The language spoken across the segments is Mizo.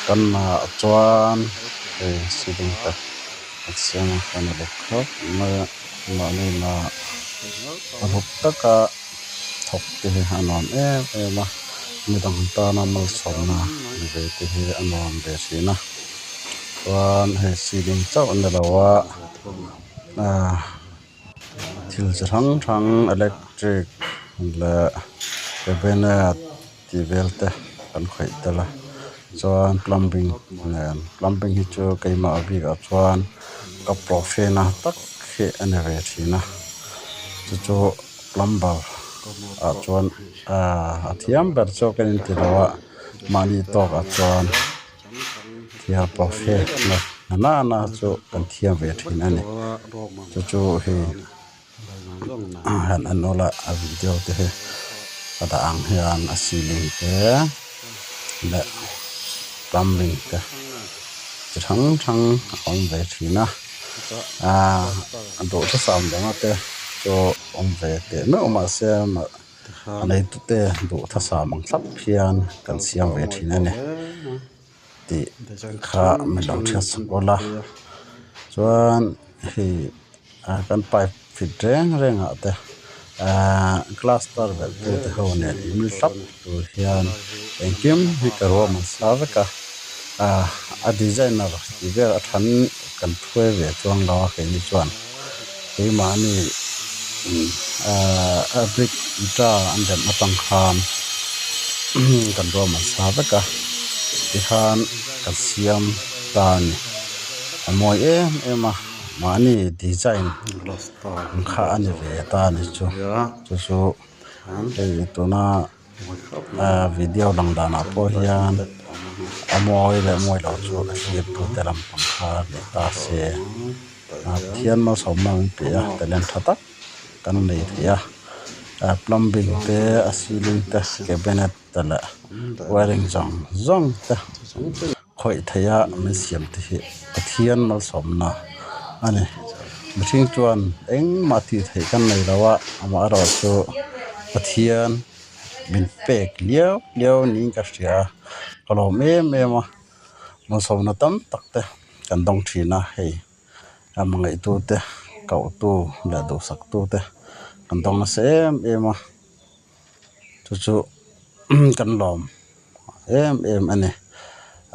Kan hmaah chuan hei ceiling te an siam a kan uluk khawp mai a mahni inah uluk taka thawk te hi a nuam em em a midang tana malsawmna ni ve te hi a nuam ve thin a chuan hei ceiling chauh a ni lo a ahh thil chi hrang hrang electric leh cabinet tih vel te kan khawih tel a chuan plumbing nen plumbing hi chu keimah bikah chuan ka profe na tak hi a ni ve thin a chu chu plumber ah chuan ahh a thiam ber chu ka inti lo a mahni tawkah chuan thil profe na nana chu kan thiam ve thin a ni chu chu hei han en ula a video te hi a dah ang hian a ceiling te leh plumbing te chi hrang hrang a awm ve thin a ahh a duhthusam dang te chu awm ve teh meuh mahse a neitu te duhthusam ang thlap hian kan siam ve thin a ni tih kha min lo hriat sak ula chuan hei kan pipe fit reng reng ah te ahh glass tar belh tu te ho nen in thlap tur hian engkim hi ka ruahman sa vek a ah a designer tih vel a then kan thuai ve chuang lo a keini chuan keimahni ahh a brick ita an rem atang khan kan ruahman sa vek a tikhan kan siam ta a ni a mawi em em a mahni design ang kha a ni ve ta a ni chu chu chu hei tuna ahh video lang danah pawh hian a mawi leh mawi loh chu a hriat tu te lampang kha ni ta se Pathian malsawmna an pe a talent tha tak kan nei thei a ah plumbing te a ceiling te cabinet te leh wiring zawng zawng te khawih theih a min siam te hi Pathian malsawmna a ni mihring chuan engmah tih theih kan nei lo a amaherawhchu Pathian min pek liau liau niin ka hria a ka lawm em em a. Malsawmna tam tak te kan dawng thin a hei a hmangaihtu te kohtu leh duhsaktu te kan dawng nasa em em a chu chu kan lawm em em a ni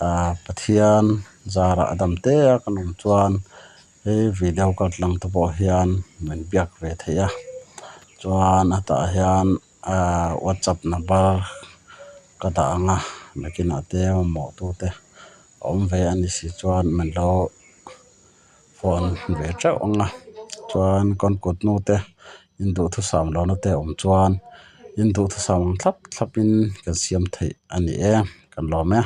ahh Pathian zarah a dam te a kan awm chuan he video card lang te pawh hian min biak ve theih a chuan a tah hian. Ahh whatsapp number ka dah ang a nakinah te mamawh tu te awm ve a ni si chuan min lo phone ve teuh ang a chuan kawn kut nu te in duhthusam lohna te awm chuan in duhthusam ang thlap thlap in kan siam theih a ni e kan lawm e.